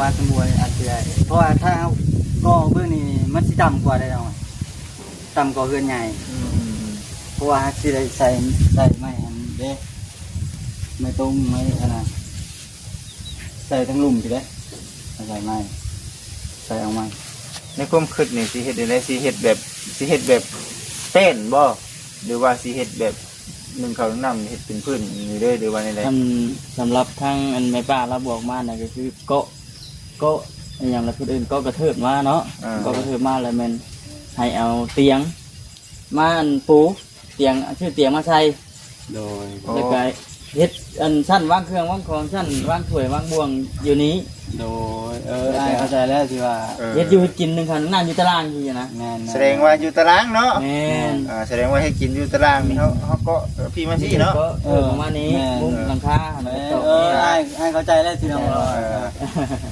ວ່າສຳບວນອາດຊິໄດ້ ເພາະວ່າຖ້າເຮົາກໍ່ເບິ່ງນີ້ ມັນຊິຕ່ຳກວ່າໄດ໋ເນາະ ຕ່ຳກວ່າເຮືອນໃຫຍ່. ອືມ ເພາະວ່າເຮົາຊິໄດ້ໃສ່ ໃສ່ໄມ້ອັນເດ້ ໄມ້ຕົງ ໄມ້ອັນນັ້ນ ໃສ່ທາງລຸ່ມພີ້ເດ້ ໃສ່ໄມ້ ໃສ່ເອົາໄມ້. ໃນຄວາມຄິດນີ້ ຊິເຮັດຈັ່ງໃດ? ຊິເຮັດແບບ ຊິເຮັດແບບແປ້ນບໍ່ ຫຼືວ່າຊິເຮັດແບບ ໜຶ້ງເຂົ້າໜຶ້ງນ້ຳ ເຮັດເປັນພື້ນນີ້ເດີ ຫຼືວ່າແນວໃດ? ອັນ ສຳລັບທາງອັນແມ່ປ້າລາວບອກມານະ ກໍຄືເກາະ ເກາະອີ່ຫຍັງລະ ເພິ່ນເອີ້ນເກາະກະເທີບມາເນາະ. ເອີ ເກາະກະເທີບມາ ແລ້ວແມ່ນໃຫ້ເອົາຕຽງມາອັນປູ ຕຽງ ຊື້ຕຽງມາໃສ່ ໂດຍ ແລ້ວກໍເຮັດອັນຊັ້ນວາງເຄື່ອງວາງຂອງ ຊັ້ນວາງຖ້ວຍວາງບ່ວງຢູ່ນີ້. ໂດຍ ເອີ ເອີ ອ້າຍເຂົ້າໃຈແລ້ວ ທີ່ວ່າ ເອີ ເຮັດຢູ່ເຮັດກິນ ໜຶ້ງເຂົ້າໜຶ້ງນ້ຳຢູ່ຕາລ່າງຊີ້ນະ. ແມ່ນໆ ສະແດງວ່າຢູ່ຕາລ່າງເນາະ. ແມ່ນ ອ່າ ສະແດງວ່າເຮັດກິນຢູ່ຕາລ່າງນີ້ ເຮົາ ເຮົາເກາະພີ້ມາພີ້ເນາະ. ເກາະ ເອີ ປະມານນີ້ ເອີ ມຸງຫຼັງຄາ ແມ່ນ ເອີ ເອີ ອ້າຍ ອ້າຍເຂົ້າໃຈແລ້ວ ທີ່ນ້ອງເວົ້າ ເອີ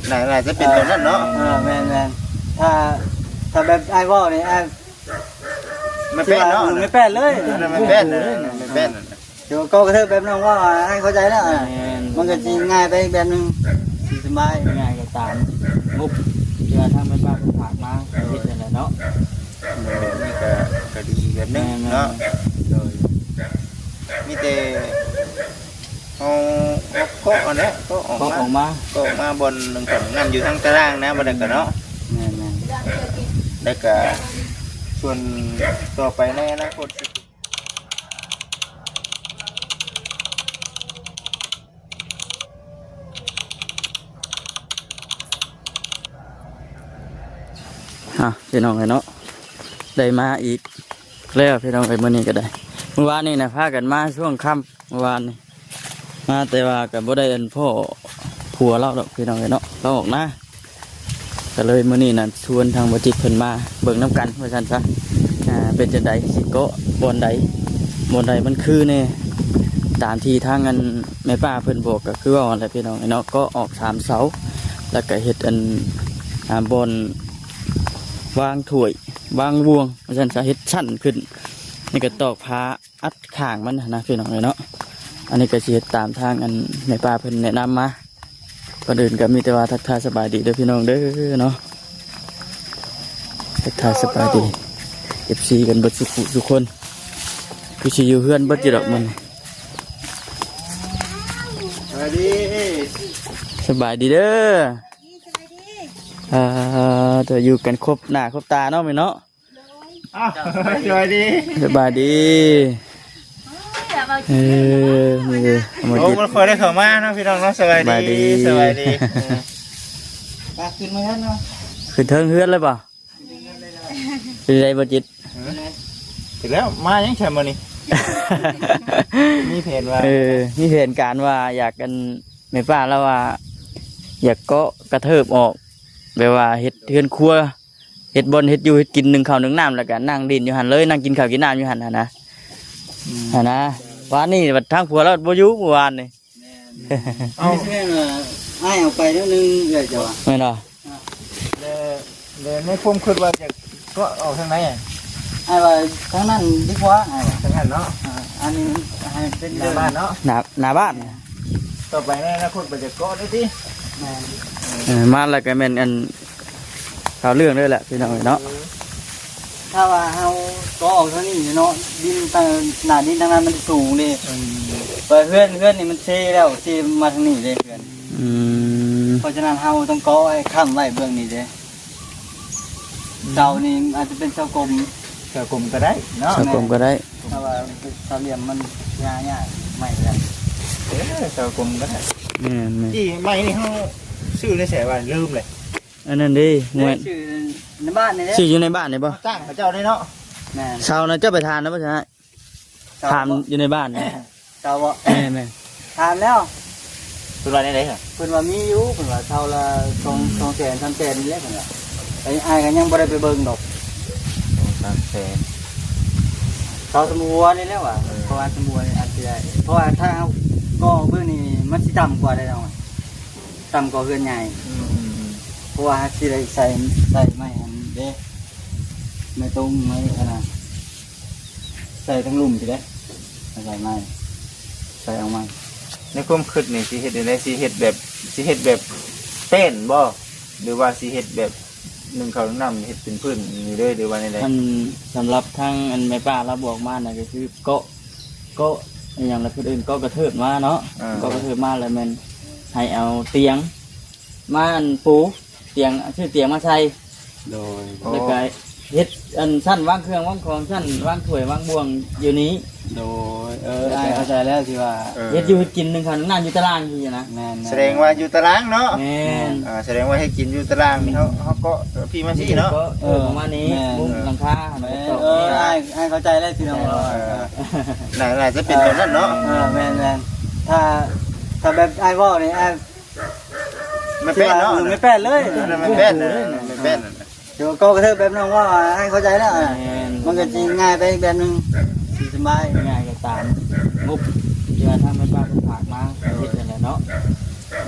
ໜ້າ ໜ້າຈະເປັນແບບນັ້ນເນາະ. ເອີ ແມ່ນໆ ຖ້າ ຖ້າແບບອ້າຍເວົ້ານີ້ ອ້າຍ ໄມ້ແປ້ນເນາະ ທີ່ວ່າໄມ້ແປ້ນເລີຍ ໄມ້ແປ້ນ ໄມ້ແປ້ນ ເອີ ໄມ້ແປ້ນ ດຽວເກາະກະເທີບແບບນ້ອງເວົ້າ ອ້າຍເຂົ້າໃຈແລ້ວ. ແມ່ນ ມັນກໍຊິງ່າຍໄປອີກແບບໜຶ່ງ ຊິສະບາຍ ງ່າຍກໍຕາມງົບທີ່ວ່າທາງແມ່ປ້າເພິ່ນຝາກມາ ເຮັດຈັ່ງໃດເນາະ. ໂດຍ ນີ້ກໍ ກໍດີແບບໜຶ່ງເນາະ. ແມ່ນໆ ໂດຍ ມີແຕ່ເຮົາ ເຮົາເກາະຫັ້ນແຫຼະ ເກາະອອກມາ ເກາະອອກມາ ເກາະອອກມາບ່ອນໜຶ້ງເຂົ້າໜຶ້ງນ້ຳຢູ່ທາງຕາລ່າງນະ ບໍ່ໄດ້ກໍເນາະ. ແມ່ນໆ ແລ້ວກໍສ່ວນຕໍ່ໄປໃນອະນາຄົດ ອ່ະ ພີ່ນ້ອງເອີຍເນາະ ໄດ້ມາອີກແລ້ວພີ່ນ້ອງເອີຍ. ມື້ນີ້ກໍໄດ້ ມື້ວານນີ້ນະ ພາກັນມາຊ່ວງຄ່ຳ ມື້ວານນີ້ ມາແຕ່ວ່າກໍບໍ່ໄດ້ອັນພໍ້ຜົວລາວດອກພີ່ນ້ອງເອີຍເນາະ ລາວອອກນາ. ກໍເລີຍມື້ນີ້ນະ ຊວນທາງບໍ່ຈິດເພິ່ນມາເບິ່ງນຳກັນວ່າຊັ້ນຊະ ອ່າ ເປັນຈັ່ງໃດ ຊິເກາະບ່ອນໃດ ບ່ອນໃດມັນຄືແດ່ ຕາມທີ່ທາງອັນແມ່ປ້າເພິ່ນບອກ ກໍຄືເວົ້າຫັ້ນແຫຼະພີ່ນ້ອງເນາະ. ເກາະອອກສາມເສົາ ແລ້ວກໍເຮັດອັນ ອ່າ ບ່ອນວາງຖ້ວຍວາງບ່ວງວ່າຊັ້ນຊະ ເຮັດຊັ້ນຂຶ້ນ ນີ້ກໍຕອກຜ້າ ອັດຂ້າງມັນຫັ້ນນະພີ່ນ້ອງເອີຍເນາະ. ອັນນີ້ກໍຊິເຮັດຕາມທາງອັນແມ່ປ້າເພິ່ນແນະນຳມາ. ກ່ອນອື່ນກໍມີແຕ່ວ່າທັກທາຍສະບາຍດີເດີພີ່ນ້ອງເດີເນາະ ທັກທາຍສະບາຍດີ ເອັຟຊີ ກັນເບິດສຸຂູສຸຄົນ ຄືຊິຢູ່ເຮືອນເບິດຢູ່ດອກມື້ນີ້. ສະບາຍດີ ສະບາຍດີເດີ ເອີ ເຈົ້າຢູ່ກັນຄົບໜ້າຄົບຕາເນາະມື້ນີ້ເນາະ. ອ້າວ ສະບາຍດີ ສະບາຍດີ ໂອ້ຍ ເອີ ນີ້ເດ້ ໂອ້ ບໍ່ຄ່ອຍໄດ້ເຂົ້າມາເນາະພີ່ນ້ອງເນາະ. ສະບາຍດີ ສະບາຍດີ ສະບາຍດີ ເອີ ປາ ຂຶ້ນມາເຮືອນເນາະ ຂຶ້ນເທິງເຮືອນເລີຍບໍ່? ເປັນໃດບໍ່ຈິດ? ເອີ ເປັນແລ້ວ ມາຫຍັງຊັ້ນມື້ນີ້? ມີແຜນວ່າ ເອີ ມີແຜນການວ່າຢາກ ອັນ ແມ່ປ້າລາວວ່າຢາກເກາະກະເທີບອອກ ແບບວ່າເຮັດເຮືອນຄົວ ເຮັດບ່ອນເຮັດຢູ່ເຮັດກິນ ໜຶ້ງເຂົ້າໜຶ້ງນ້ຳ ແລ້ວກໍນັ່ງຫຼິ້ນຢູ່ຫັ້ນເລີຍ ນັ່ງກິນເຂົ້າກິນນ້ຳຢູ່ຫັ້ນຫັ້ນນະ ອືມ ຫັ້ນນະ. ວານນີ້ບັດທາງຜົວລາວບໍ່ຢູ່ ມື້ວານນີ້ ແມ່ນ ເອົ້າ ມີແສດງວ່າອ້າຍເອົາໄປແນວໜຶ່ງເອື້ອຍເຈົ້າວ່າ ແມ່ນບໍ່? ອ່າ ແລ້ວ ແລ້ວໃນຄວາມຄິດວ່າຈະເກາະອອກທາງໃດ? ອ້າຍວ່າທາງນັ້ນດີກວ່າ ອ້າຍວ່າ ທາງນັ້ນເນາະ. ອ່າ ອັນນີ້ໃຫ້ເປັນໜ້າບ້ານເນາະ ໜ້າ ໜ້າບ້ານ. ຕໍ່ໄປໃນອະນາຄົດກໍຈະເກາະໄດ້ຕິ? ແມ່ນ ເອີ ມາແລ້ວກໍແມ່ນອັນ ເຂົ້າເລື່ອງເລີຍແຫຼະພີ່ນ້ອງເອີຍເນາະ. ເອີ ຖ້າວ່າເຮົາເກາະອອກທາງນີ້ເນາະ ດິນທາງ ໜ້າດິນທາງນັ້ນມັນສູງເດ້ ອືມ ແຕ່ເຮືອນ ເຮືອນນີ້ມັນເຊແລ້ວ ເຊມາທາງນີ້ເດ້ເຮືອນ. ອືມ ເພາະສະນັ້ນເຮົາຕ້ອງເກາະໄວ້ ຄ້ຳໄວ້ເບື້ອງນີ້ເດ້. ອືມ ເສົານີ້ອາດຈະເປັນເສົາກົມ ເສົາກົມກໍໄດ້ເນາະ ເສົາກົມກໍໄດ້. ຖ້າວ່າເປັນເສົາຫຼ່ຽມມັນຍາກໆ ໄມ້ກໍໄດ້ ເອີ ເສົາກົມກໍໄດ້ ແມ່ນໆ. ທີ່ໄມ້ນີ້ເຮົາຊື້ໃນໃສວະ ລືມເລີຍ. ອັນນັ້ນເດ້ ຊື້ໃນບ້ານນີ້ແຫຼະ ຊື້ຢູ່ໃນບ້ານນີ້ບໍ່? ຈ້າງເຂົາເຈົ້າໄດ້ເນາະ. ແມ່ນ ເສົານະ ເຈົ້າໄປຖາມນະບໍ່ຊະ? ຖາມຢູ່ໃນບ້ານນີ້ ເສົາບໍ່? ແມ່ນໆ ຖາມແລ້ວ ເພິ່ນວ່າແນວໃດ? ເພິ່ນວ່າມີຢູ່ ເພິ່ນວ່າເສົາລະສອງ ສອງແສນ ສາມແສນນີ້ແຫຼະ ເພິ່ນວ່າ. ແຕ່ອ້າຍກໍຍັງບໍ່ໄດ້ໄປເບິ່ງດອກ ສອງສາມແສນ ເສົາສຳບັວນີ້ແຫຼະວ່າ ເອີ ເພາະວ່າສຳບັວນີ້ອາດຊິໄດ້ ເພາະວ່າຖ້າເຮົາກໍ່ເບິ່ງນີ້ ມັນຊິຕ່ຳກວ່າໄດ໋ເນາະ ຕ່ຳກວ່າເຮືອນໃຫຍ່. ອືມໆໆ ເພາະວ່າຊິໄດ້ໃສ່ ໃສ່ໄມ້ອັນເດ້ ໄມ້ຕົງ ໄມ້ອັນນັ້ນ ໃສ່ທາງລຸ່ມພີ້ເດ້ ໃສ່ໄມ້ ໃສ່ເອົາໄມ້. ໃນຄວາມຄິດນີ້ ຊິເຮັດຈັ່ງໃດ? ຊິເຮັດແບບ ຊິເຮັດແບບແປ້ນບໍ່ ຫຼືວ່າຊິເຮັດແບບໜຶ້ງເຂົ້າໜຶ້ງນ້ຳ ເຮັດເປັນພື້ນນີ້ເລີຍ ຫຼືວ່າແນວໃດ? ອັນ ສຳລັບທາງອັນແມ່ປ້າລາວບອກມານະ ກໍຄືເກາະ ເກາະອີ່ຫຍັງລະ ເພິ່ນເອີ້ນເກາະກະເທີບມາເນາະ. ເອີ ເກາະກະເທີບມາແລ້ວແມ່ນໃຫ້ເອົາຕຽງມາອັນປູ ຕຽງ ຊື້ຕຽງມາໃສ່ ໂດຍ ແລ້ວກະເຮັດອັນຊັ້ນວາງເຄື່ອງວາງຂອງ ຊັ້ນວາງຖ້ວຍວາງບ່ວງຢູ່ນີ້. ໂດຍ ເອີ ອ້າຍເຂົ້າໃຈແລ້ວ ທີ່ວ່າ ເອີ ເຮັດຢູ່ເຮັດກິນ ໜຶ້ງເຂົ້າໜຶ້ງນ້ຳຢູ່ຕາລາງຊີ້ນະ. ແມ່ນໆ ສະແດງວ່າຢູ່ຕາລາງເນາະ. ແມ່ນ ອ່າ ສະແດງວ່າເຮັດກິນຢູ່ຕາລາງນີ້ ເຮົາ ເຮົາເກາະພີ້ມາຊີ້ເນາະ. ເກາະ ເອີ ປະມານນີ້ ແມ່ນ ມຸງຫຼັງຄາ ແມ່ນ ເອີ ເອີ ອ້າຍ ອ້າຍເຂົ້າໃຈແລ້ວ ທີ່ນ້ອງເວົ້າ ເອີ ເອີ ໜ້າ ໜ້າຈະເປັນແບບນັ້ນເນາະ. ເອີ ແມ່ນໆ ຖ້າ ຖ້າແບບອ້າຍເວົ້ານີ້ ອ້າຍ ແມ່ນແປ້ນເນາະ ແມ່ນແປ້ນເລີຍ ແມ່ນແປ້ນ ແມ່ນແປ້ນ ເອີ ເກາະກະເທີບແບບນ້ອງເວົ້າ ອ້າຍເຂົ້າໃຈແລ້ວ. ແມ່ນ ມັນກໍຊິງ່າຍໄປອີກແບບໜຶ່ງ ຊິສະບາຍ ງ່າຍກໍຕາມງົບທີ່ວ່າທາງແມ່ບ້ານເພິ່ນຝາກມາ ເຮັດນັ້ນແຫຼະເນາະ.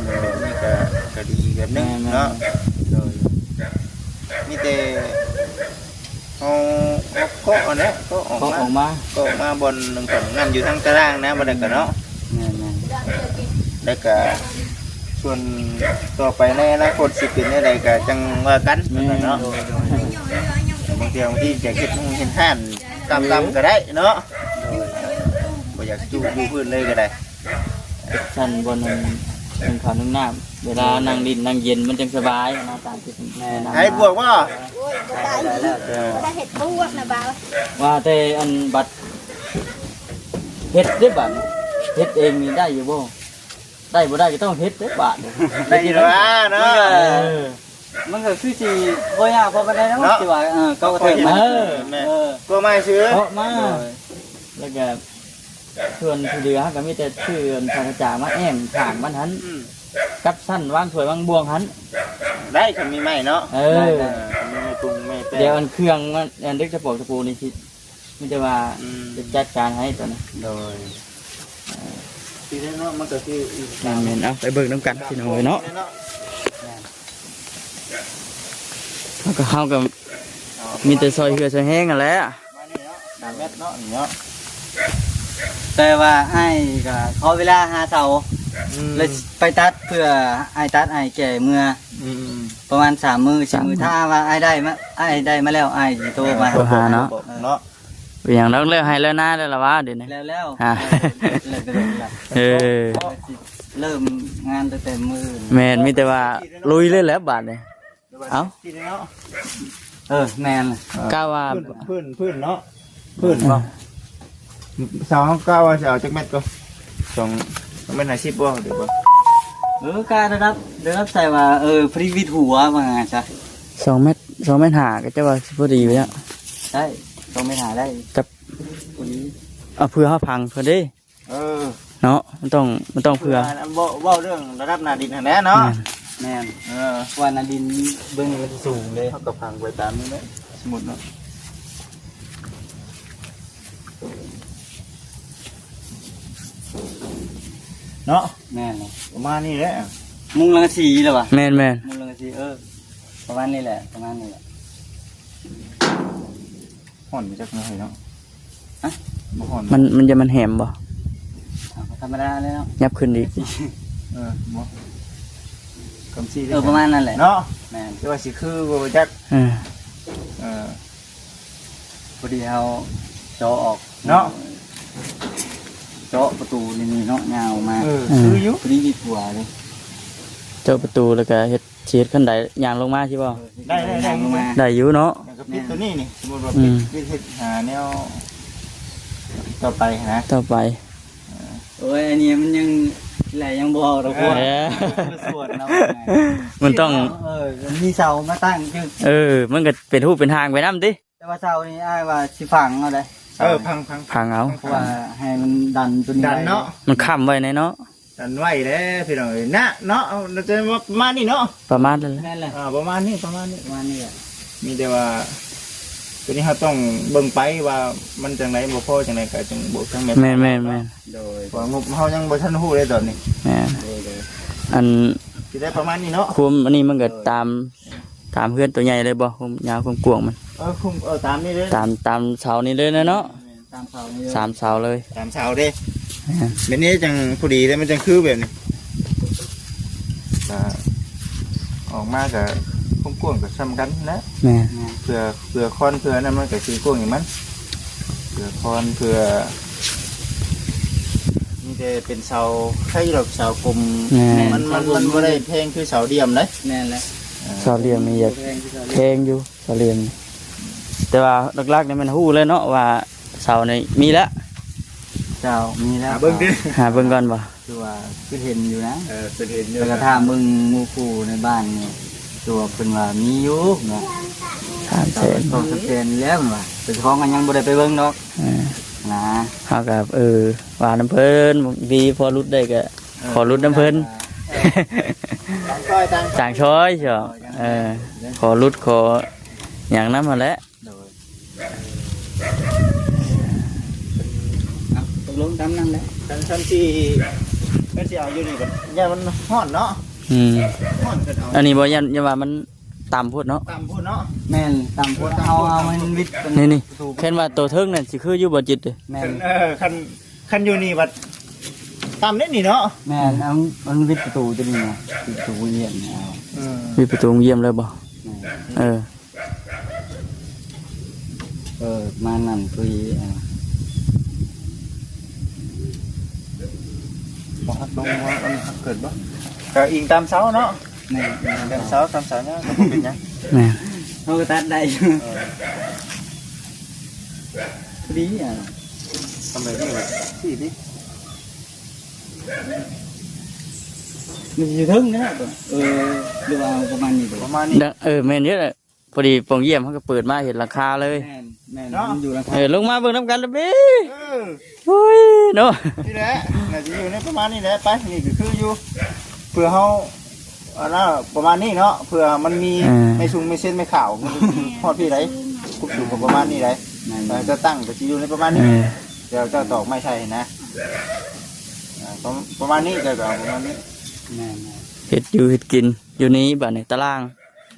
ໂດຍ ນີ້ກໍ ກໍດີແບບໜຶ່ງ ແມ່ນໆ ເນາະ. ໂດຍ ມີແຕ່ ເຮົາ ເຮົາເກາະຫັ້ນແຫຼະ ເກາະອອກມາ ເກາະອອກມາ ເກາະອອກມາບ່ອນໜຶ່ງ ບ່ອນນັ້ນຢູ່ທາງຕາລາງນະ ບ່ອນໃດກໍເນາະ. ແມ່ນໆ ແລ້ວກໍສ່ວນຕໍ່ໄປໃນອະນາຄົດຊິເປັນແນວໃດກໍຈັ່ງວ່າກັນ ແມ່ນ ເນາະ. ໂດຍໆ ບາງເທື່ອບາງທີຢາກເຮັດໂຮງເຮັດຮ້ານຕ່ຳໆກໍໄດ້ເນາະ. ໂດຍ ບໍ່ຢາກຢູ່ ຢູ່ພື້ນເລີຍກໍໄດ້. ຊັ້ນບ່ອນໜຶ່ງ ໜຶ້ງເຂົ້າໜຶ້ງນ້ຳ ເວລາ ໂດຍ ນັ່ງຫຼິ້ນນັ່ງເຢັນມັນຈັ່ງສະບາຍນະ ຕາມທີ່ ແມ່ນ ແນະນຳ ໃຫ້ບວກບໍ່? ໂອ້ຍ ບໍ່ໄດ້ ບໍ່ໄດ້ເຮັດບວກນະບ່າວ. ວ່າແຕ່ອັນບັດເຮັດເດ້ບັດ ເຮັດເອງນີ້ໄດ້ຢູ່ບໍ່? ໄດ້ບໍ່ໄດ້ກໍຕ້ອງເຮັດເດ້ບາດນີ້ ໄດ້ຢູ່ແລ້ວເນາະ. ເອີ ມັນກໍຄືຊິບໍ່ຍາກພໍປານໃດເນາະ ເນາະ ທີ່ວ່າ ເອີ ເຂົາກໍເຮັດ ເອີ ແມ່ນ ເອີ ຕົວໃໝ່ຊື່ ເພາະມາ ໂດຍ ແລ້ວກໍ ສ່ວນທີ່ເຫຼືອເຮົາກໍມີແຕ່ຊື້ອັນສັງກະຈາມາແອ້ມຂ້າງມັນຫັ້ນ ອືມ ກັບຊັ້ນວາງຖ້ວຍວາງບ່ວງຫັ້ນ ໄດ້ ຄັນມີໄມ້ເນາະ. ເອີ ໄດ້ ໄດ້ ເອີ ຄັນມີໄມ້ປຸງໄມ້ແປ້ນ ດຽວອັນເຄື່ອງມັນ ອັນເດັກຕະປອກຕະປູນີ້ຊິ ມີແຕ່ວ່າ ອືມ ຈະຈັດການໃຫ້ຕົວນີ້. ໂດຍ ເອີ ທີ່ແທ້ເນາະ ມັນກໍຄື ແມ່ນໆ ເອົາໄປເບິ່ງນຳກັນ ພີ່ນ້ອງເອີຍເນາະ. ເຮົາກໍ ເຮົາກໍມີແຕ່ຊ່ອຍເຫື່ອຊ່ອຍແຮງຫັ້ນແຫຼະ ມານີ້ເນາະ ສາມແມັດເນາະ ນີ້ເນາະ. ແຕ່ວ່າອ້າຍກໍຂໍເວລາຫາເສົາ ອືມ ແລ້ວໄປຕັດ ເພື່ອອ້າຍຕັດ ອ້າຍແກ່ເມືອ ອືມ ປະມານສາມມື້ ສາມມື້ ສີ່ມື້ ຖ້າວ່າອ້າຍໄດ້ມາ ອ້າຍໄດ້ມາແລ້ວ ອ້າຍຊິໂທມາ ໂທຫາເນາະ ເອີ ເນາະ. ເປັນຫຍັງດອກ ແລ້ວໄຮ່ແລ້ວນາແລ້ວລະຫວາ ດຽວນີ້ ແລ້ວແລ້ວ ຮະ ແລ້ວແລ້ວ ເອີ ເລີ່ມງານຕັ້ງແຕ່ມື້ ແມ່ນ ມີແຕ່ວ່າລຸຍເລີຍແຫຼະບາດນີ້. ເອົ້າ ເອີ ແມ່ນ ກະວ່າ ພື້ນ ພື້ນເນາະ ພື້ນບໍ່ ເອີ ເສົາເຮົາກະວ່າຊິເອົາຈັກແມັດກໍ ສອງ ສອງແມັດຫ້າສິບບໍ່ ຫຼືບໍ່? ເອີ ກະລະດັບ ລະດັບໃສ່ວ່າ ເອີ ພໍດີວິດຫົວ ວ່າຊັ້ນຊະ ສອງແມັດ ສອງແມັດຫ້າ ກໍຈະວ່າຊິພໍດີຢູ່ແລ້ວ ໄດ້ ສອງແມັດຫ້າ ໄດ້ ກັບ ພໍດີ ເອົາ ເພື່ອເຮົາພັງເພິ່ນເດ້. ເອີ ເນາະ ມັນຕ້ອງ ມັນຕ້ອງເພື່ອ ເວົ້າ ເວົ້າເລື່ອງລະດັບໜ້າດິນຫັ້ນແຫຼະເນາະ ແມ່ນ ແມ່ນ ເອີ ວ່າໜ້າດິນເບື້ອງນີ້ມັນສູງເດ້ ເຮົາກໍພັງໄປຕາມນີ້ແຫຼະ ສົມມຸດເນາະ ເນາະ ແມ່ນ ປະມານນີ້ແຫຼະ ມຸງສັງກະສີລະຫວາ ແມ່ນໆ ມຸງສັງກະສີ ເອີ ປະມານນີ້ແຫຼະ ປະມານນີ້ແຫຼະ. ຮ້ອນຈັກໜ້ອຍເນາະ ຮະ ບໍ່ຮ້ອນ ມັນ ມັນຈະ ມັນແຫມບໍ່ ເອົາ ທຳມະດາເລີຍເນາະ ຫຍັບຂຶ້ນອີກ ເອີ ບໍ່ ກຳຊີ້ ເອີ ປະມານນັ້ນແຫຼະເນາະ ແມ່ນ ແຕ່ວ່າຊິຄືບໍ່ຈັກ ເອີ ເອີ ພໍດີເຮົາເຈາະອອກເນາະ ເຈາະປະຕູນີ້ເນາະ ຍາວມາ ເອີ ເອີ ຄືຢູ່ ພໍດີດີກວ່າເດ້ ເຈາະປະຕູແລ້ວກະເຮັດ ຊິເຮັດຄັນໄດຍ່າງລົງມາຊິບໍ່? ໄດ້ ໄດ້ ໄດ້ຢູ່ເນາະ ແລ້ວກໍປິດຕົວນີ້ນີ້ ສົມມຸດວ່າ ອືມ ປິດ ປິດເຮັດຫາແນວຕໍ່ໄປນະ ຕໍ່ໄປ ເອີ ໂອ້ຍ ອັນນີ້ມັນຍັງແຫຼະ ຍັງບໍ່ອອກດອກ ເອີ ມັນຕ້ອງ ເອີ ມີເສົາມາຕັ້ງ ເອີ ມັນກໍເປັນຮູບເປັນຮ່າງໄປນຳຕິ ແຕ່ວ່າເສົານີ້ອ້າຍວ່າຊິຝັງເອົາເດ້ ເອີ ຝັງ ຝັງ ຝັງເອົາ ເພາະວ່າໃຫ້ມັນດັນຕົວນີ້ ດັນເນາະ ໄວ້ ມັນຄ້ຳໄວ້ແນ່ເນາະ ອັນໄວ້ແຫຼະພີ່ນ້ອງເອີຍ ນະເນາະ ເອົາ ໜ້າຈະປະມານນີ້ເນາະ ປະມານນັ້ນແຫຼະ ແມ່ນແຫຼະ ເອີ ປະມານນີ້ ປະມານນີ້ ປະມານນີ້ແຫຼະ ມີແຕ່ວ່າ ຕົວນີ້ເຮົາຕ້ອງເບິ່ງໄປວ່າມັນຈັ່ງໃດ ບໍ່ພໍຈັ່ງໃດກໍຈັ່ງບວກທາງແມ່ນ ແມ່ນໆໆ ໂດຍ ເພາະວ່າງົບເຮົາຍັງບໍ່ທັນຮູ້ເດ້ຕອນນີ້ ແມ່ນ ໂດຍໆ ອັນ ຊິໄດ້ປະມານນີ້ເນາະ ຄວາມອັນນີ້ມັນກໍ ໂດຍ ຕາມ ຕາມເຮືອນຕົວໃຫຍ່ເລີຍບໍ່ ຄວາມຍາວຄວາມກວ້າງມັນ ເອີ ຄຸມ ເອີ ຕາມນີ້ເລີຍ ຕາມ ຕາມເສົານີ້ເລີຍນະເນາະ ແມ່ນ ຕາມເສົານີ້ເລີຍ ສາມເສົາເລີຍ ສາມເສົາເດ້ ແມ່ນ ແບບນີ້ຈັ່ງພໍດີເດ້ ມັນຈັ່ງຄືແບບນີ້ ກໍເອົາ ອອກມາກໍກວ້າງໆກໍສ່ຳກັນນະ. ແມ່ນ. ເພື່ອ ເພື່ອຄອນ ເພື່ອນັ້ນ ມັນກໍຊິກວ້າງຢູ່ມັນ ເພື່ອຄອນ ເພື່ອ ມີແຕ່ເປັນເສົາ ໃຄດອກເສົາກົມ. ແມ່ນ. ມັນ ມັນ ມັນບໍ່ໄດ້ແພງຄືເສົາຫຼ່ຽມເດ້. ແມ່ນແຫຼະ. ເອີ ເສົາຫຼ່ຽມນີ້ຢາກແພງຢູ່ ເສົາຫຼ່ຽມນີ້ ແຕ່ວ່າຫຼັກໆນີ້ແມ່ນຮູ້ແລ້ວເນາະວ່າເສົານີ້ມີແລ້ວ. ເຈົ້າ ມີແລ້ວ. ຫາເບິ່ງຕິ ຫາເບິ່ງກ່ອນບໍ່? ຄືວ່າ ຄືເຫັນຢູ່ນະ. ເອີ ຄືເຫັນຢູ່ ແລ້ວກໍຖາມເບິ່ງໝູ່ຄູ່ໃນບ້ານນີ້ ຄືວ່າເພິ່ນວ່າມີຢູ່ເນາະ. ສາມແສນ ສອງສາມແສນແລ້ວເພິ່ນວ່າ ແຕ່ເຈົ້າຂອງກໍຍັງບໍ່ໄດ້ໄປເບິ່ງດອກ. ເອີ ນະ ເຮົາກໍ ເອີ ວ່ານຳເພິ່ນ ມີພໍຫຼຸດໄດ້ກໍ ເອີ ຂໍຫຼຸດນຳເພິ່ນ ຕ່າງຊ່ອຍ ຕ່າງ ຕ່າງຊ່ອຍ ເຈົ້າ. ເອີ ຂໍຫຼຸດຂໍຫຍັງນຳຫັ້ນແຫຼະ. ໂດຍ ເອົາ ຕົກລົງຕາມນັ້ນແຫຼະ. ຄັນ ຄັນຊິ ຄັນຊິເອົາຢູ່ນີ້ກໍຢ້ານມັນຮ້ອນເນາະ. ອືມ ຮ້ອນເກີນເອົາ. ອັນນີ້ບໍ່ ຢ້ານ ຢ້ານວ່າມັນຕ່ຳໂພດເນາະ. ຕ່ຳໂພດເນາະ. ແມ່ນ ຕ່ຳໂພດ. ເອົາ ເອົາໃຫ້ມັນວິດເປັນ ນີ້ໆ ປະຕູ ຄັນວ່າໂຕເທິງນັ້ນຊິຄືຢູ່ບໍ່ຈິດເດ້. ແມ່ນ. ເອີ ຄັນ ຄັນຢູ່ນີ້ບັດຕ່ຳເດ້ນີ້ເນາະ. ແມ່ນ. ເອົາ ມັນວິດປະຕູຕົວນີ້ນະ ວິດປະຕູໂຮງຮຽນ. ເອົາ ເອີ ວິດປະຕູໂຮງຮຽນເລີຍບໍ່? ແມ່ນ. ເອີ ເອີ ມານັ້ນຄື ເອີ ບໍ່ຮັກລົງວ່າມັນຮັກເກີດບໍ່? ກໍອີງຕາມເສົາເນາະ. ແມ່ນ ອີງຕາມເສົາ ຕາມເສົາເນາະ ກໍບໍ່ເປັນຫຍັງ. ແມ່ນ. ເຮົາກໍຕັດໄດ້ຢູ່. ເອີ ພໍດີ ອ່າ ທຳໄມນີ້ວະ ຊີ້ນີ້ ມັນຢູ່ເທິງນີ້ແຫຼະ. ເອີ ຫຼືວ່າເອົາປະມານນີ້ບໍ່? ປະມານນີ້. ເອີ ແມ່ນຢູ່ແຫຼະ. ພໍດີປ່ອງຢ້ຽມເຮົາກໍເປີດມາເຫັນຫຼັງຄາເລີຍ. ແມ່ນ ແມ່ນ ເນາະ ມັນຢູ່ຫຼັງຄາ. ເອີ ລົງມາເບິ່ງນຳກັນເລີຍ. ເອີ ໂອ້ຍເນາະ ນີ້ແຫຼະ ໜ້າຈະຢູ່ໃນປະມານນີ້ແຫຼະ. ໄປ ນີ້ກໍຄືຢູ່ ເພື່ອເຮົາ ອັນນັ້ນປະມານນີ້ເນາະ ເພື່ອມັນມີ ເອີ ໄມ້ສູງໄມ້ເຊັນໄມ້ຂາວ ມັນຮອດພີ້ໃດ ຄວາມສູງກໍປະມານນີ້ໃດ. ແມ່ນ. ເອີ ເຈົ້າຕັ້ງກໍຊິຢູ່ໃນປະມານນີ້. ເອີ ດຽວເຈົ້າຕອກໄມ້ໃສ່ນະ. ອ່າ ປະ ປະມານນີ້ ເຈົ້າກໍເອົາປະມານນີ້. ແມ່ນໆ. ເຮັດຢູ່ເຮັດກິນຢູ່ນີ້ ບາດນີ້ຕາລາງ ເ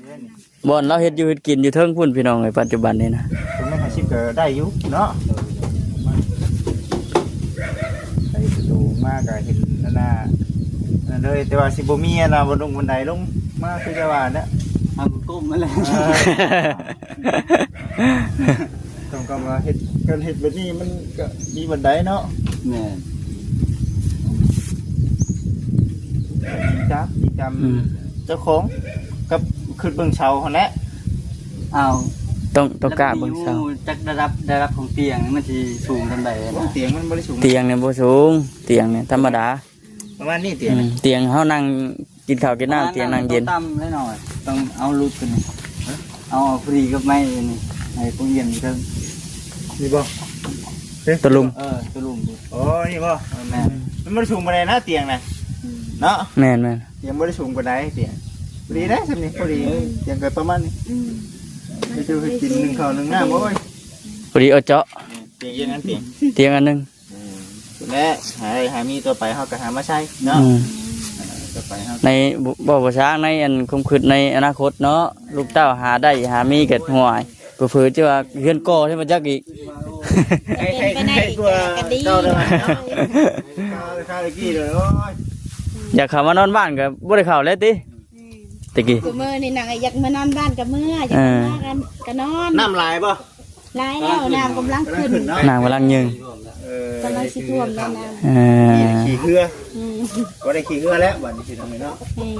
ອີ ນີ້ ບ່ອນລາວເຮັດຢູ່ເຮັດກິນຢູ່ເທິງພຸ້ນ ພີ່ນ້ອງເອີຍ ປັດຈຸບັນນີ້ນະ. ຕົງນັ້ນຫ້າສິບກໍໄດ້ຢູ່ເນາະ. ໃສ່ປະຕູມາກໍເຫັນອັນນ່າ ອັນນັ້ນເລີຍ ແຕ່ວ່າຊິບໍ່ມີອັນນ່າ ບັນດົງບັນໄດລົງມາ ຄືຈະວ່າແຫຼະ ທາງກົ້ມຫັ້ນແຫຼະ. ເອີ ຕ້ອງການວ່າເຮັດ ການເຮັດແບບນີ້ມັນກໍມີບັນໄດເນາະ. ແມ່ນ. ຈັບ ຈັບ ອືມ ເຈົ້າຂອງກັບຂຶ້ນເບິ່ງເສົາຫັ້ນແຫຼະ. ອ້າວ ຕ້ອງ ຕ້ອງກ້າເບິ່ງເສົາ ຈັກລະດັບ ລະດັບຂອງຕຽງມັນຊິສູງສ່ຳໃດນະ? ໂອ້ ຕຽງມັນບໍ່ໄດ້ສູງ ຕຽງນີ້ບໍ່ສູງ ຕຽງນີ້ທຳມະດາ ປະມານນີ້ ຕຽງ ອືມ ຕຽງເຮົານັ່ງກິນເຂົ້າກິນນ້ຳ ຕຽງນັ່ງເຢັນ ຕຽງຕ່ຳແລ້ວໜ້ອຍ ຕ້ອງເອົາຫຼຸດຂຶ້ນ ເອົາ ເອົາພໍດີກັບໄມ້ນີ້ ໃຫ້ພວກຢ້ຽມຢູ່ເທິງ ນີ້ບໍ່? ໂຕລຸ່ມ ເອີ ໂຕລຸ່ມ ໂອ້ ນີ້ບໍ່? ເອີ ແມ່ນ ມັນບໍ່ໄດ້ສູງປານໃດນະ ຕຽງນະ ອືມ ເນາະ ແມ່ນໆ ຕຽງບໍ່ໄດ້ສູງປານໃດ ຕຽງພໍດີໄດ໋ ສ່ຳນີ້ພໍດີ ອືມ ຕຽງກໍປະມານນີ້ ອືມ ໄປຢູ່ໃຫ້ກິນ ໜຶ່ງເຂົ້າໜຶ່ງນ້ຳ ໂອ້ຍ ພໍດີເອົາເຈາະ ຕຽງອັນ ຕຽງ ຕຽງອັນໜຶ່ງ ອືມ ແລະ ຫາ ຫາມີຕໍ່ໄປເຮົາກໍຫາມາໃຊ້ເນາະ ອືມ ເອີ ຕໍ່ໄປເຮົາ ໃນ ບໍ່ ບໍ່ຊ່າງ ໃນອັນຄວາມຄິດໃນອະນາຄົດເນາະ ລູກເຕົ້າຫາໄດ້ຫາມີກໍ ໂອ້ຍ ເຜີໆຈະວ່າເຮືອນກໍ່ໃຫ້ມັນຈັກອີກ ໃຫ້ ໃຫ້ ໃຫ້ກວ່າເກົ່າເດີ ຄາວ ຄາວຕະກີ້ເດີ ໂອ້ຍ ຢາກເຂົ້າມານອນບ້ານກໍບໍ່ໄດ້ເຂົ້າແລ້ວຕິ ອືມ ຕະກີ້ ຊຸມື້ນີ້ນາງຢາກມານອນບ້ານກໍເມືອ ຢາກ ເອີ ມາກໍ ກໍນອນ ນ້ຳຫຼາຍບໍ່? ຫຼາຍແລ້ວ ນ້ຳກຳລັງຂຶ້ນ ກຳລັງຂຶ້ນເນາະ ນ້ຳກຳລັງຍິງ ເອີ ກຳລັງຊິຖ້ວມແລ້ວນະ ເອີ ຂີ່ເຮືອ ອືມ ບໍ່ໄດ້ຂີ່ເຮືອແລ້ວບັດນີ້ພີ່ນ້ອງເນາະ ອືມ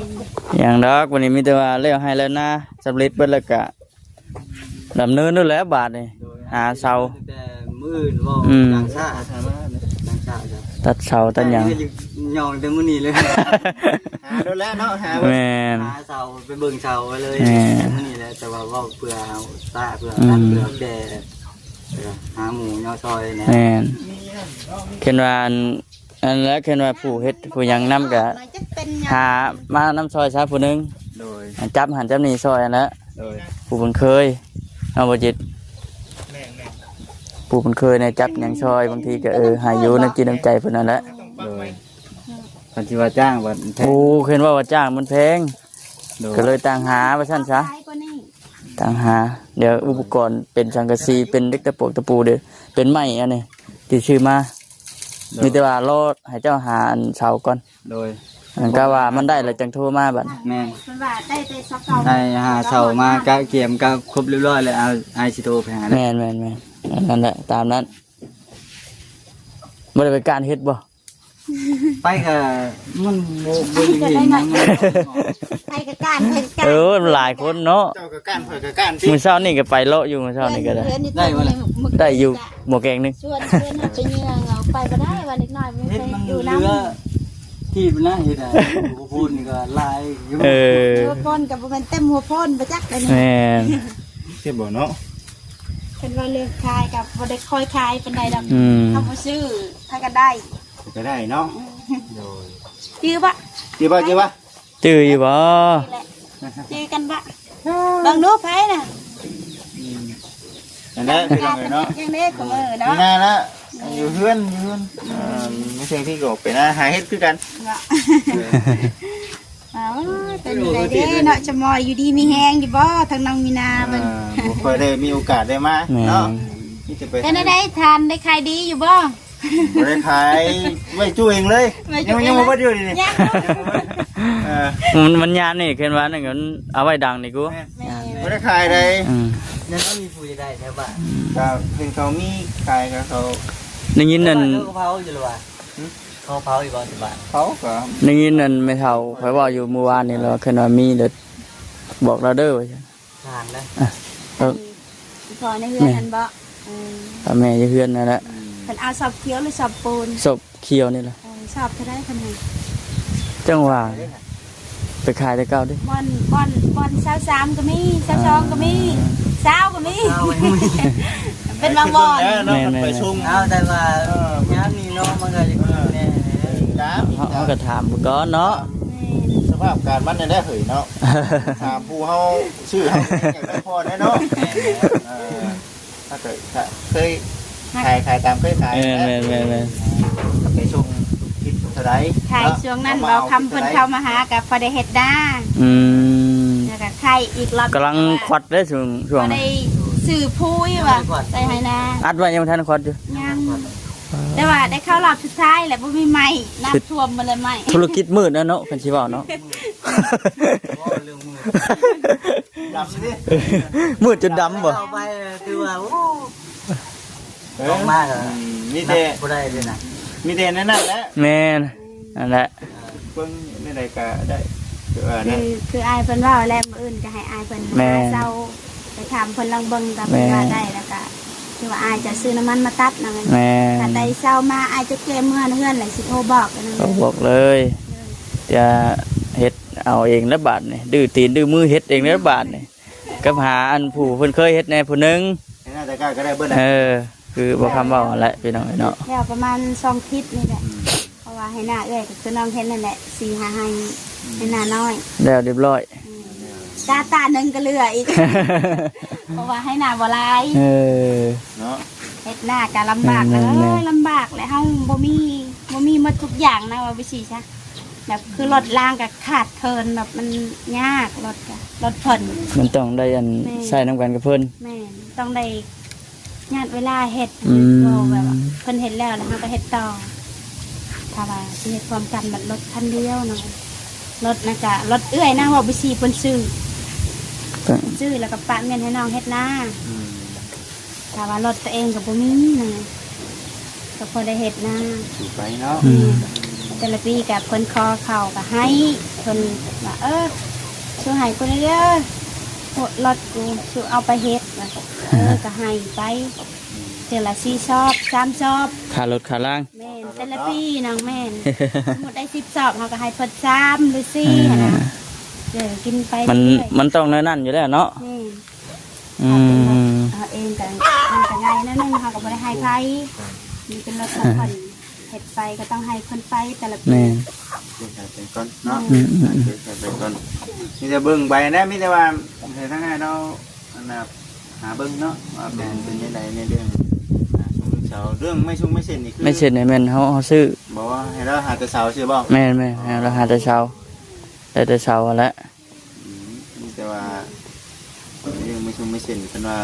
ຫຍັງດອກ ບັດນີ້ມີແຕ່ວ່າແລ້ວໄຮ່ແລ້ວນາ ສຳເລັດເບິດແລ້ວກະ ດຳເນີນໂລດແຫຼະບາດນີ້ ໂດຍ ຫາເສົາ ຕັ້ງແຕ່ມື້ອື່ນເວົ້າ ອືມ ຕ່າງຊາດ ຕ່າງຊາດ ຕັດເສົາຕັດຫຍັງ ຍອງແຕ່ມື້ນີ້ເລີຍ ຫາໂລດແຫຼະເນາະ ຫາ ແມ່ນ ຫາເສົາ ໄປເບິ່ງເສົາໄວ້ເລີຍ ແມ່ນ ມື້ນີ້ແຫຼະ ແຕ່ວ່າເວົ້າເພື່ອເຮົາຊາ ເພື່ອ ອືມ ເພື່ອແກ່ ເພື່ອຫາໝູ່ຍໍຊ່ອຍແດ່ ແມ່ນ ເຫັນວ່າອັນ ອັນແລະ ຄັນວ່າຜູ້ເຮັດຜູ້ຫຍັງນຳກະຫາມານຳຊ່ອຍຊະຜູ້ໜຶ່ງ ໂດຍ ອັນຈັບຫັ້ນຈັບນີ້ຊ່ອຍຫັ້ນແຫຼະ ໂດຍ ຜູ້ຄຸ້ນເຄີຍເນາະ ບໍ່ຈິດ ແມ່ນໆ ຜູ້ຄຸ້ນເຄີຍແດ່ຈັບຫຍັງຊ່ອຍ ບາງທີກະ ເອີ ໃຫ້ຢູ່ນ້ຳຈິດນ້ຳໃຈເພິ່ນຫັ້ນແຫຼະ ໂດຍ ຄັນຊິວ່າຈ້າງບັດແພງ ໂອ້ ຄັນວ່າວ່າຈ້າງມັນແພງ ໂດຍ ກະເລີຍຕ່າງຫາວ່າຊັ້ນຊະ ຕ່າງຫາ ດຽວອຸປະກອນເປັນສັງກະສີ ເປັນເຫຼັກຕະປົກຕະປູ ເປັນໄມ້ອັນນີ້ທີ່ຊື້ມາ ໂດຍ ມີແຕ່ວ່າລໍໃຫ້ເຈົ້າຫາອັນເສົາກ່ອນ ໂດຍ ອັນກະວ່າມັນໄດ້ແລ້ວຈັ່ງໂທມາບັດ. ແມ່ນ ເພິ່ນວ່າໄດ້ແຕ່ຊາວເກົ້າ ໄດ້ຫາເຊົ່າມາກະກຽມກະຄົບຮຽບຮ້ອຍແລ້ວ ອ້າຍຊິໂທໄປຫາ. ແມ່ນໆໆ ອັນນັ້ນແຫຼະ ຕາມນັ້ນ. ບໍ່ໄດ້ໄປການເຮັດບໍ່? ໄປກະມັນບໍ່ ບໍ່ໄດ້ເຫັນນະ ມັນ ໄປກະການ ໄປກະການ ເອີ ຫຼາຍຄົນເນາະ. ເຈົ້າກະການ ຂ້ອຍກະການຕິ. ມື້ເຊົ້ານີ້ກະໄປເລາະຢູ່ ມື້ເຊົ້ານີ້ກະໄດ້ ໄດ້ບໍ່ລະ? ໄດ້ຢູ່ໝໍ້ແກງໜຶ່ງ. ຊວນ ຊວນເຮົາໄປເຮັດຫຍັງ ເຮົາໄປບໍ່ໄດ້ ວ່າເດັກນ້ອຍມັນ ເຮັດມັນເຫຼືອ ທີ່ນະ ເຮັດ ຫົວໂພນກະຫຼາຍຢູ່. ເອີ ຫົວໂພນກະບໍ່ແມ່ນເຕັມຫົວໂພນບໍ່ຈັກໄດ໋ນີ້. ແມ່ນ ເຮັດບໍ່ເນາະ. ເພິ່ນວ່າເລື່ອງຂາຍກະບໍ່ໄດ້ຄ່ອຍຂາຍປານໃດດອກ. ອືມ ເຮົາບໍ່ຊື້ໃຜກະໄດ້ ກະໄດ້ເນາະ. ອືມ ໂດຍ ຈື່ບໍ່? ຈື່ບໍ່? ຈື່ບໍ່? ຈື່ຢູ່ບໍ່? ຈື່ກັນບໍ່? ເບິ່ງດູໃຜນະ? ອືມ ນັ້ນແຫຼະພີ່ນ້ອງເອີຍເນາະ. ຍັງເດ້ຂອງເອີເນາະ ນີ້ນະລະ ຢູ່ເຮືອນ ຢູ່ເຮືອນ. ອືມ ເອີ ມີເຊິ່ງທີ່ກະອອກໄປນະ ຫາເຮັດຄືກັນເນາະ. ເອີ ເປັນຈັ່ງໃດເດ້ເນາະ ຈະມອຍ ຢູ່ດີມີແຮງຢູ່ບໍ່ ທາງນ້ອງມີນາເພິ່ນ? ເອີ ບໍ່ຄ່ອຍໄດ້ມີໂອກາດໄດ້ມາເນາະ. ແມ່ນ ມີແຕ່ໄປ ເປັນຈັ່ງໃດທ່ານ ໄດ້ຂາຍດີຢູ່ບໍ່? ບໍ່ໄດ້ຂາຍ ໄວ້ຈຸເອງເລີຍ. ຍັງ ຍັງບໍ່ເບິດຢູ່ນີ້. ຍັງ ເອີ ມັນ ມັນຍາມນີ້ຂຶ້ນວ່ານັ້ນ ມັນເອົາໄວ້ດັງນີ້ກູ. ແມ່ນ ບໍ່ໄດ້ຂາຍໃດ. ອືມ ຍັງບໍ່ມີຜູ້ໃດໄດ້ແຖວບ້ານ. ອືມ ກະເຫັນເຂົາມີຂາຍ ກະເຂົາ ໄດ້ຍິນນັ້ນ ເຂົາເຜົາຢູ່ລະວ່າ. ຫື ເຂົາເຜົາຢູ່ບໍ່ທີ່ບ້ານ? ເຜົາກະ ໄດ້ຍິນນັ້ນແມ່ເຖົ້າຂ້ອຍເວົ້າຢູ່ມື້ວານນີ້ ລາວຂຶ້ນວ່າມີ ດຽວບອກລາວເດີວ່າຊັ້ນ. ທາງນະ ອ່ະ ເອີ ພໍ່ໃນເຮືອນນັ້ນບໍ່? ເອີ ພໍ່ແມ່ຢູ່ເຮືອນນັ້ນແຫຼະ. ອືມ ເພິ່ນເອົາຊອບຂຽວຫຼືຊອບປູນ? ຊອບຂຽວນີ້ແຫຼະ. ເອີ ຊອບເທົ່າໃດເພິ່ນໃຫ້? ຈັ່ງວ່າ ໄປຂາຍແຕ່ເກົ່າເດ້. ບ່ອນ ບ່ອນ ບ່ອນຊາວສາມກະມີ ຊາວສອງກະມີ ອ່າ ຊາວກະມີ ຊາວກະມີ ເປັນບາງບ່ອນ. ແມ່ນໆໆ ໄປສົ່ງ ເອົາແຕ່ວ່າ ເອີ ຍາມນີ້ເນາະ ມັນກະ ເອີ ແນ່ ເຮົາ ເຮົາກະຖາມເບິ່ງກ່ອນເນາະ. ແມ່ນ ສະພາບການມັນແນວໃດເຮີ້ຍເນາະ. ຖາມຜູ້ເຮົາຊື້ ເຮົາຢາກໄດ້ພໍແນ່ເນາະ. ເອີ ເຮົາກະເຄີຍຂາຍ ຂາຍຕາມເຄີຍຂາຍ. ແມ່ນໆໆໆ ໄປສົ່ງຄິດເທົ່າໃດ? ຂາຍ ເນາະ ຊ່ວງນັ້ນ ເອົາມາ ເບົາຄຳເພິ່ນເຂົ້າມາຫາ ກະພໍໄດ້ເຮັດນາ. ອືມ ແລ້ວກະຂາຍອີກລອບ ກຳລັງຂວັດເດ້ ຊ່ວງ ຊ່ວງນັ້ນ ພໍໄດ້ຊື້ປຸ໋ຍວ່າ ໃສ່ໄຮ່ນາ. ອັດໄວ້ ຍັງບໍ່ທັນຂວັດຢູ່. ຍັງ ແຕ່ວ່າໄດ້ເຂົ້າລອບສຸດທ້າຍແລ້ວ ບໍ່ມີໄມ້ ນ້ຳຖ້ວມໝົດແລ້ວໄມ້. ທຸລະກິດມືດນະເນາະ ຄັນຊິເວົ້າເນາະ. ໂອ້ ເລື່ອງມືດ ດຳເດ້ ມືດຈົນດຳບໍ່? ເຂົ້າໄປຄືວ່າ ໂອ້ ເອີ ອອກມາກະ ອືມ ມີແຕ່ ນັບບໍ່ໄດ້ເລີຍນະ ມີແຕ່ແນວນັ້ນແຫຼະ. ແມ່ນ ອືມ ນັ້ນແຫຼະ ເອີ ເບິ່ງແນວໃດກະໄດ້ ຄືວ່ານັ້ນ ຄື ຄືອ້າຍເພິ່ນເວົ້າແຫຼະ ມື້ອື່ນກະໃຫ້ອ້າຍເພິ່ນ ແມ່ນ ຫາເຊົ່າ ໄປຖາມເພິ່ນລອງເບິ່ງ ກະເພິ່ນວ່າ ແມ່ນ ໄດ້ ແລ້ວກະ ຄືວ່າອ້າຍຈະຊື້ນ້ຳມັນມາຕັດນະ. ແມ່ນ ຖ້າໄດ້ເຊົ່າມາ ອ້າຍຈະແກ່ເມືອເຮືອນ ແລ້ວຊິໂທບອກນະ. ໂທບອກເລີຍ ຈະເຮັດເອົາເອງແລ້ວບາດນີ້ ດື້ຕີນດື້ມືເຮັດເອງແລ້ວບາດນີ້. ກັບຫາອັນຜູ້ເພິ່ນເຄີຍເຮັດແດ່ຜູ້ໜຶ່ງ ເຮັດໜ້າແຕ່ກະກະໄດ້ເບິດແຫຼະ. ເອີ ຄືບໍ່ຄຳເວົ້າຫັ້ນແຫຼະພີ່ນ້ອງເອີຍເນາະ. ແລ້ວປະມານສອງທິດນີ້ແຫຼະ ອືມ ເພາະວ່າໄຮ່ນາເອື້ອຍກະຄືນ້ອງເຫັນນັ້ນແຫຼະ ສີ່ຫ້າໄຮ່ ອືມ ໄຮ່ນານ້ອຍ ແລ້ວຮຽບຮ້ອຍ ອືມ ກາຕາໜຶ່ງກະເຫຼືອອີກ ເພາະວ່າໄຮ່ນາບໍ່ຫຼາຍ. ເອີ ເນາະ ເຮັດນາກະລຳບາກ ແມ່ນໆໆ ເອີຍ ລຳບາກແຫຼະ ເຮົາບໍ່ມີ ບໍ່ມີໝົດທຸກຢ່າງນະ ວ່າໄປຊີ້ຊະ. ແບບຄືລົດລາງກະຂາດເຂີນ ແບບມັນຍາກ ລົດກະ ລົດເພິ່ນ ມັນຕ້ອງໄດ້ອັນ ແມ່ນ ໃຊ້ນຳກັນກັບເພິ່ນ. ແມ່ນ ຕ້ອງໄດ້ຍາດເວລາເຮັດ ອືມ ເຮັດບໍ່ ແບບວ່າເພິ່ນເຮັດແລ້ວ ແລ້ວເຮົາກະເຮັດຕໍ່. ຖ້າວ່າຊິເຮັດພ້ອມກັນ ບັດລົດຄັນດຽວນະ ລົດນະກະ ລົດເອື້ອຍນະ ເວົ້າໄປຊີ້ເພິ່ນຊື້ ເພິ່ນຊື້ແລ້ວກະປະເງິນໃຫ້ນ້ອງເຮັດນາ. ອືມ ຖ້າວ່າລົດໂຕເອງກະບໍ່ມີນະ ກະພໍໄດ້ເຮັດນາ ໄປເນາະ. ອືມ ແຕ່ລະປີກະເພິ່ນຂໍເຂົ້າກະໃຫ້ ເພິ່ນວ່າ ເອີ ສູ້ໃຫ້ກູແດ່ເດີ ລົດກູ ສູ້ເອົາໄປເຮັດ ວ່າ ເອີ ກະໃຫ້ໄປ ເທື່ອລະສີ່ຊອບ ສາມຊອບ ຄ່າລົດຄ່າລາງ. ແມ່ນ ແຕ່ລະປີນະ ແມ່ນ ສົມມຸດໄດ້ສິບຊອບ ເຮົາກະໃຫ້ເພິ່ນສາມຫຼືສີ່ຫັ້ນນະ. ເອີ ກິນໄປ ມັນ ເລື້ອຍໆ ມັນຕ້ອງແນວນັ້ນຢູ່ແລ້ວເນາະ. ແມ່ນ ອືມ ເຮົາເອງກະ ມັນກະງ່າຍແນວໜຶ່ງ ເຮົາກະບໍ່ໄດ້ໃຫ້ໃຜ ມັນເປັນລົດຂອງເພິ່ນ ເຮັດໄປກະຕ້ອງໃຫ້ເພິ່ນໄປແຕ່ລະປີ. ແມ່ນ ເຮັດໃຫ້ໄປກ່ອນເນາະ. ອືມໆໆ ເຮັດໃຫ້ໄປກ່ອນ ມີແຕ່ເບິ່ງໄປນະ ມີແຕ່ວ່າໃຫ້ທາງອ້າຍເຮົາ ອັນນ່າ ຫາເບິ່ງເນາະ ວ່າເປັນ ເປັນຈັ່ງໃດໃນເລື່ອງ ອ່າ ຊຸມລູກສາວ ເລື່ອງໄມ້ຊຸມໄມ້ເສັ້ນນີ້ຄື ໄມ້ເສັ້ນນີ້ແມ່ນເຮົາ ເຮົາຊື້ ບໍ່ ໃຫ້ລາວຫາແຕ່ເສົາຊື່ບໍ່? ແມ່ນໆ ໃຫ້ລາວຫາແຕ່ເສົາ ໄດ້ແຕ່ເສົາຫັ້ນແຫຼະ. ອືມ ມີແຕ່ວ່າເລື່ອງໄມ້ຊຸມໄມ້ເສັ້ນ ເພິ່ນວ່າ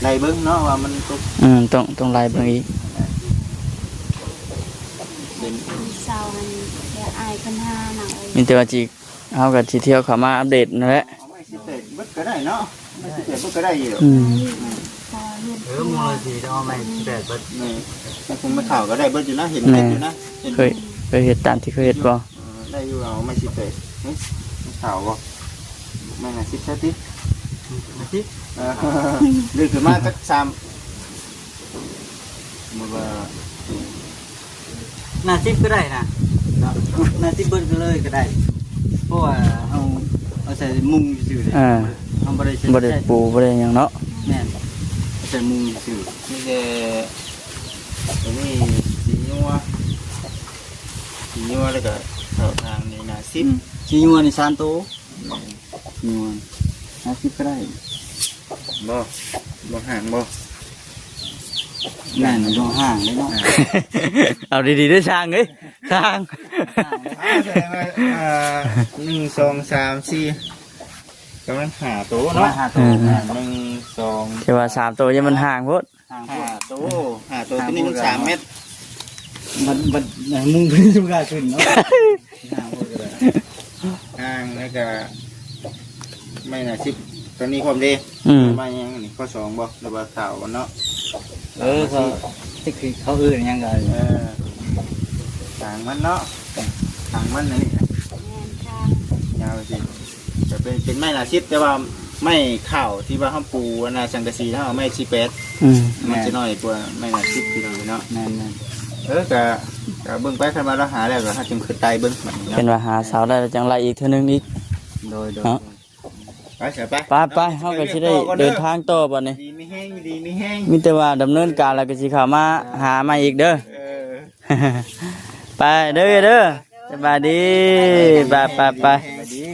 ໄລ່ເບິ່ງເນາະ ວ່າມັນຕົກ ອືມ ຕ້ອງ ຕ້ອງໄລ່ເບິ່ງອີກ. ເຊົ້າຫັ້ນ ດຽວອ້າຍເພິ່ນຫານຳເອີຍ ມີແຕ່ວ່າຊິ ເຮົາກໍຊິທ່ຽວເຂົ້າມາອັບເດດນັ້ນແຫຼະ. ເອົາໄມ້ສິບແປດເບິດກໍໄດ້ເນາະ ໄມ້ສິບແປດເບິດກໍໄດ້ຢູ່ດອກ. ອືມ ເອີ ໝູ່ລະສີ່ເອົາໄມ້ສິບແປດເບິດ. ແມ່ນ ແຕ່ຄຸນໄມ້ຂາວກໍໄດ້ເບິດຢູ່ນະ ເຫັນເຮັດຢູ່ນະ. ເຫັນ ເຄີຍ ເຄີຍເຮັດຕາມທີ່ເຄີຍເຮັດບໍ່? ເອີ ໄດ້ຢູ່ ເອົາໄມ້ສິບແປດ. ຫຶ ໄມ້ຂາວບໍ່? ໄມ້ຫ້າສິບຊະຕິ? ຫ້າສິບ ເອີ ດຶງຂຶ້ນມາຈັກສາມ ສົມມຸດວ່າ ໜ້າສິບກໍໄດ້ນະ ເນາະ ໜ້າສິບເບິດເລີຍກໍໄດ້ ເພາະວ່າເຮົາ ເຮົາໃສ່ມຸງຊື່ໆເດ້. ອ່າ ເຮົາບໍ່ໄດ້ໃສ່ ບໍ່ໄດ້ປູ ບໍ່ໄດ້ຫຍັງເນາະ. ແມ່ນ ໃສ່ມຸງຊື່ໆ. ມີແຕ່ຕົວນີ້ສີຍົວ ສີຍົວ ແລ້ວກໍເຂົ້າທາງນີ້ໜ້າສິບ. ອືມ ສີຍົວນີ້ສາມໂຕ. ແມ່ນ ຍວນຫ້າສິບກໍໄດ້. ບໍ່ ບໍ່ຫ່າງບໍ່? ແມ່ນ ບໍ່ຫ່າງເດ້ເນາະ. ອ່າ ເອົາດີໆເດີຊ່າງເອີຍ ຊ່າງ. ອ່າ ແສດງວ່າ ອ່າ ໜຶ່ງ ສອງ ສາມ ສີ່ ປະມານຫ້າໂຕເນາະ. ປະມານຫ້າໂຕ. ອືມ ອ່າ ໜຶ່ງ ສອງ ແຕ່ວ່າສາມໂຕຍັງມັນຫ່າງໂພດ. ຫ້າໂຕ ຫ້າໂຕ ໂຕນີ້ມັນສາມແມັດ. ບັດ ບັດມຸງເພິ່ນສຸກາຂຶ້ນເນາະ. ຫ້າໂຕກໍໄດ້ ຫ່າງແລ້ວກໍໄມ້ໜ້າສິບ ຕົວນີ້ພ້ອມເດ້. ອືມ ໄມ້ຫຍັງນີ້ ຂໍ້ສອງບໍ່ ຫຼືວ່າຂາວບໍ່ເນາະ? ເອີ ເຂົາ ເຂົາເອີ້ນຫຍັງກໍ ເອີ ທາງມັນເນາະ ທາງມັນອັນນີ້ ແມ່ນ ທາງຍາວຊິ ຈະເປັນ ເປັນໄມ້ໜ້າສິບ ແຕ່ວ່າໄມ້ຂາວທີ່ວ່າເຮົາປູອັນນ່າສັງກະສີ ເຮົາເອົາໄມ້ສິບແປດ. ອືມ ມັນຈະນ້ອຍກວ່າໄມ້ໜ້າສິບ ພີ່ນ້ອງເນາະ. ແມ່ນໆ ເອີ ກະ ກະເບິ່ງໄປ ຄັນວ່າລາວຫາແລ້ວ ກະເຮົາຈຶ່ງຂຶ້ນໄຕ່ເບິ່ງບັດນີ້ເນາະ. ເຫັນວ່າຫາເສົາໄດ້ແລ້ວ ຈັ່ງໄລ່ອີກເທື່ອໜຶ່ງອີກ. ໂດຍໆ ເນາະ ໄປຊະ ໄປ ໄປ ໄປ ເຮົາກໍຊິໄດ້ເດີນທາງຕໍ່ບັດນີ້. ດີມີແຮງ ຢູ່ດີມີແຮງ ມີແຕ່ວ່າດຳເນີນການແລ້ວກໍຊິເຂົ້າມາຫາໃໝ່ອີກເດີ. ເອີ ໄປເດີ ເດີ ສະບາຍດີ. ໄປ ໄປ ໄປ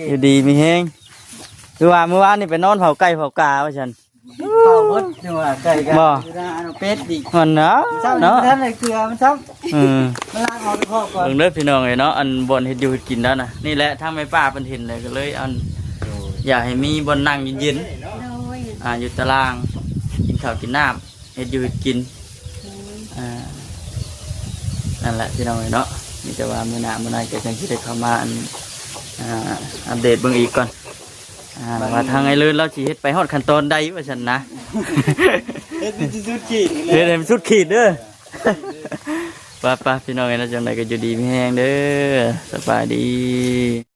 ຢູ່ດີມີແຮງ. ຄືວ່າມື້ວານນີ້ໄປນອນເຝົ້າໄກ່ເຝົ້າກາວ່າຊັ້ນ. ເຝົ້າໝົດ ຈັ່ງວ່າໄກ່ກໍບໍ່ ຢູ່ນາເອົາເປັດອີກ ມັນເນາະ ເຊົ້ານີ້ ເນາະ ບໍ່ທັນໄດ້ເກືອມັນຊ້ຳ. ອືມ ມັນລ້າງອອກໄປຄອກກ່ອນ. ເບິ່ງເດີພີ່ນ້ອງເອີຍເນາະ ອັນບ່ອນເຮັດຢູ່ເຮັດກິນແລ້ວນະ ນີ້ແຫຼະ ທາງແມ່ປ້າເພິ່ນເຫັນແລ້ວກໍເລີຍ ອັນ ໂດຍ ຢາກໃຫ້ມີບ່ອນນັ່ງເຢັນໆ. ໂດຍ ອ່າ ຢູ່ຕາລ່າງ ກິນເຂົ້າກິນນ້ຳ ເຮັດຢູ່ເຮັດກິນ. ໂດຍ ອ່າ ນັ້ນແຫຼະພີ່ນ້ອງເອີຍເນາະ ມີແຕ່ວ່າມື້ໜ້າມື້ໃນກໍຈັ່ງຊິໄດ້ເຂົ້າມາ ອັນ ອ່າ ອັບເດດເບິ່ງອີກກ່ອນ ອ່າ ວ່າທາງອ້າຍເລີນລາວຊິເຮັດໄປຮອດຂັ້ນຕອນໃດວ່າຊັ້ນນະ. ເຮັດໃຫ້ມັນສຸດຂີດເລີຍ ເຮັດໃຫ້ມັນສຸດຂີດເດີ. ໄປໆ ພີ່ນ້ອງເອີຍເນາະ ຈັ່ງໃດກໍຢູ່ດີມີແຮງເດີ ສະບາຍດີ.